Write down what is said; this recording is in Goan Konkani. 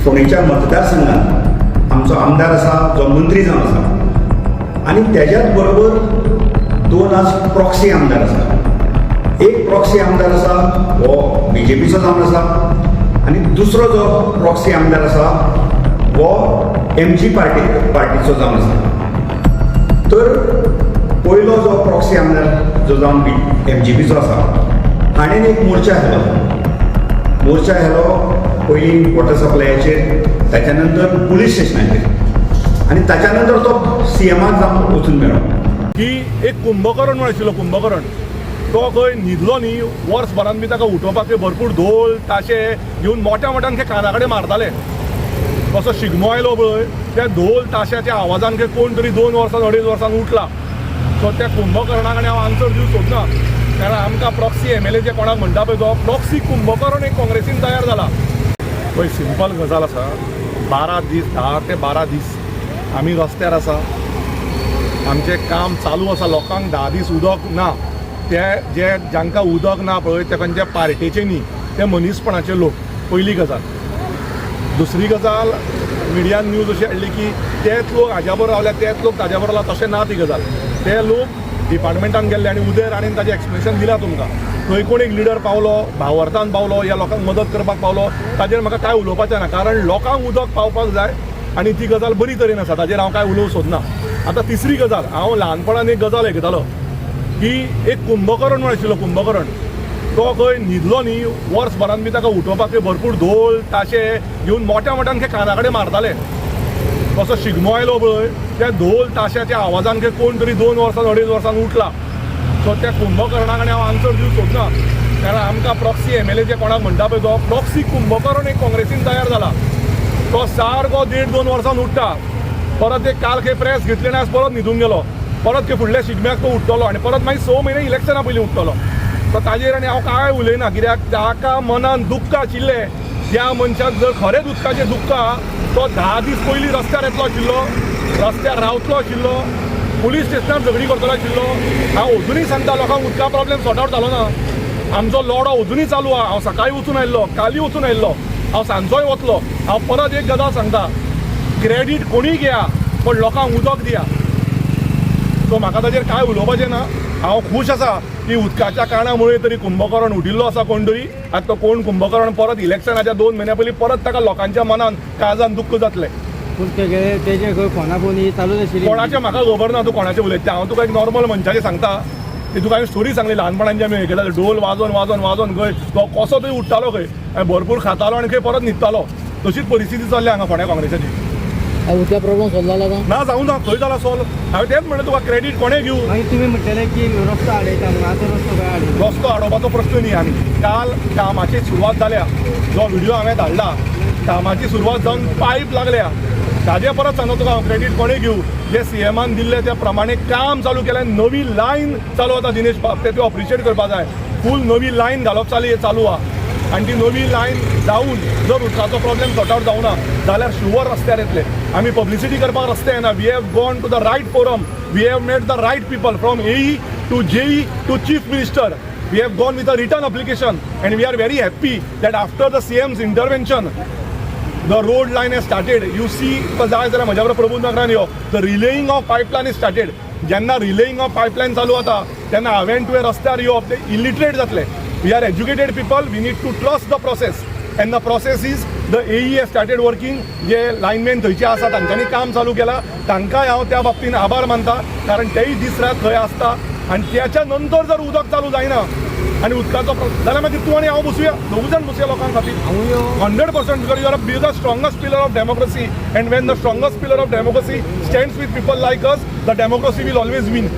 फोंडेच्या मतदारसंघात आमचो आमदार आसा जो मंत्री जावन आसा आनी तेज्याच बरोबर दोन आज प्रॉक्सी आमदार आसा. एक प्रॉक्सी आमदार आसा हो बीजेपीचो जावन आसा आनी दुसरो जो प्रॉक्सी आमदार आसा हो एमजी पार्टीचो जावन आसा. तर पयलो जो प्रॉक्सी आमदार जो जावन एमजीपीचो आसा, हाणें एक मोर्चा केलो. मोर्चा केलो पयलीं वॉटर सप्लायाचेर, ताच्या नंतर पुलीस स्टेशनाचेर आनी ताच्या नंतर तो सीएमाक जावन वचून मेळ्ळो. की एक कुंभकर्ण म्हण आशिल्लो कुंभकर्ण, तो खंय न्हिदलो न्ही, वर्सभरान बी ताका उठोवपाक भरपूर धोल ताशे घेवन मोठ्या मोठ्यान काना कडेन मारताले. तसो शिगमो आयलो पळय, त्या धोल ताशाच्या आवाजान खंय कोण तरी 2 वर्सां, 2.5 वर्सान उठला. सो त्या कुंभकर्णाक आनी हांव आन्सर दिवंक सोदना, कारण आमकां प्रॉक्सी एमएलए जे कोणाक म्हणटा पळय, तो प्रॉक्सी कुंभकर्ण एक काँग्रेसीन तयार जाला. पळय, सिंपल गजाल आसा. 12 दीस, 10 ते 12 दीस आमी रस्त्यार आसा. आमचें काम चालू आसा. लोकांक 10 दीस उदक ना. ते जे जांकां उदक ना पळय, ते खंयच्या पार्टेचे न्ही, ते मनीसपणाचे लोक, पयली गजाल. दुसरी गजाल, मिडियान न्यूज अशी हाडली की तेच लोक हाज्या बरोबर रावल्या, तेच लोक ताज्या बरोबर रावला. तशें ना ती गजाल. ते लोक डिपार्टमेंटान गेल्ले आनी उदय राणेन ताजें एक्सप्लेनेशन दिलां तुमकां. थंय कोण एक लिडर पावलो, भावार्थान पावलो, ह्या लोकांक मदत करपाक पावलो, ताजेर म्हाका कांय उलोवपाचें ना, कारण लोकांक उदक पावपाक जाय आनी ती गजाल बरी तरेन आसा. ताजेर हांव कांय उलोवंक सोदना. आतां तिसरी गजाल, हांव ल्हानपणान एक गजाल आयकतालो की एक कुंभकर्ण म्हण आशिल्लो कुंभकर्ण, तो खंय न्हिदलो न्ही, वर्सभरान बी ताका उठोवपाक भरपूर धोल ताशे घेवन मोठ्या मोठ्यान खंय काना कडेन मारताले. तसो शिगमो आयलो पळय, त्या धोल ताशाच्या आवाजान खंय कोण तरी 2 वर्सां, 2.5 वर्सान उठला. सो त्या कुंभकर्णाक आनी हांव आन्सर दिवंक सोदना, कारण आमकां प्रॉक्सी एमएलए जे कोणाक म्हणटा पळय, तो प्रॉक्सी कुंभकर्ण एक काँग्रेसीन तयार जाला. तो सारको देड 2 वर्सान उठ्ठा. परत एक काल खंय प्रेस घेतली आनी आज परत न्हिदून गेलो. परत खंय फुडल्या शिगम्याक तो उठ्ठलो आनी परत मागीर 6 म्हयने इलेक्शना पयलीं उठ्ठलो. सो ताजेर आनी हांव कांय उलयना, कित्याक ताका मनान दुख्ख आशिल्लें. त्या मनशाक जर खरेंच उदकाचें दुख्ख आहा, तो 10 दीस पयलीं रस्त्यार येतलो आशिल्लो, रस्त्यार रावतलो आशिल्लो, पुलीस स्टेशनार झगडी करतलो आशिल्लो. हांव अजुनूय सांगता लोकांक, उदका प्रॉब्लेम सॉर्ट आवट जालो ना. आमचो लढो अजुनूय चालू आहा. हांव सकाळीं वचून आयिल्लो, कालूय वचून आयिल्लो, हांव सांजचोय वतलो. हांव परत एक गजाल सांगता, क्रेडीट कोणीय घेया, पण लोकांक उदक दिया. सो म्हाका ताजेर कांय उलोवपाचें ना. हांव खूश आसा की उदकाच्या कारणामुळे तरी कुंभकर्ण उठिल्लो आसा कोण तरी. आतां तो कोण कुंभकर्ण, परत इलेक्शनाच्या 2 म्हयन्या पयलीं परत ताका लोकांच्या मनान काळजान दुख्ख जातलें. पूण तेगे तेजे खंय फोना फोन ही चालूच आशिल्ली. कोणाचें म्हाका खबर ना, तूं कोणाचें उलयता. हांव तुका एक नॉर्मल मनशाचें सांगता ती तुका हांवें स्टोरी सांगली. ल्हानपणान आमी आयकताले, ढोल वाजोवन वाजोवन वाजोवन खंय तो कसो तरी उठ्ठालो खंय आनी भरपूर खातालो आनी खंय परत न्हिदतालो. तशीच परिस्थिती चल्ल्या हांगा फोंड्या काँग्रेसाची. उदका प्रॉब्लम सॉल्व जाला का? ना, जावं ना. खंय जाला सॉल्व? हांवें तेंच म्हणलें तुका, क्रेडीट कोणें घेवं. मागीर तुमी म्हणटले की रस्तो आडयता म्हणून, आतां रस्तो खंय आडयता? रस्तो आडोवपाचो प्रश्न न्ही. आमी काल कामाची सुरवात जाल्या. जो व्हिडिओ हांवें धाडला, कामाची सुरवात जावन पायप लागल्या. ताजे परत सांगता तुका हांव, क्रेडीट कोणें घेवं. जे सीएमान दिल्ले त्या प्रमाणे काम चालू केलें. नवी लायन चालू आसा. दिनेश बाब, ते अप्रिशिएट करपा जाय. फूल नवी लायन घालप चालू चालू आहा आनी ती नवी लायन जावन जर उदकाचो प्रॉब्लेम सॉर्ट आवट जावना जाल्यार शुवर रस्त्यार येतले आमी. पब्लिसिटी करपाक रस्ते येना. We have gone to the right forum, we have met the right people, from AE to JE to Chief Minister. We have gone with a written application and we are very happy that after the CM's intervention, the road line has started. You see, जाय जाल्यार म्हज्या बरोबर प्रभू नगरान यो. The relaying of pipeline is started. जेन्ना रिलेईंग ऑफ पायपलायन चालू जाता, तेन्ना हांवें तुवें रस्त्यार येवप, ते इलिटरेट जातले. We are educated people. We need to trust the process and the process is the AE has started working. J lineman थंयचे आसा, तांच्यांनी काम चालू केलां. तांकांय हांव त्या बाबतीन आभार मानता, कारण तेय दीस रात थंय आसता. आनी त्याच्या नंतर जर उदक चालू जायना आनी उदकाचो जाल्यार मागीर तूं आनी हांव बसुया, दोगूय जाण बसुया लोकां खातीर. हांव यो. 100%, because you are a the strongest pillar of democracy, and when the strongest pillar of democracy stands with people like us, the democracy will always win.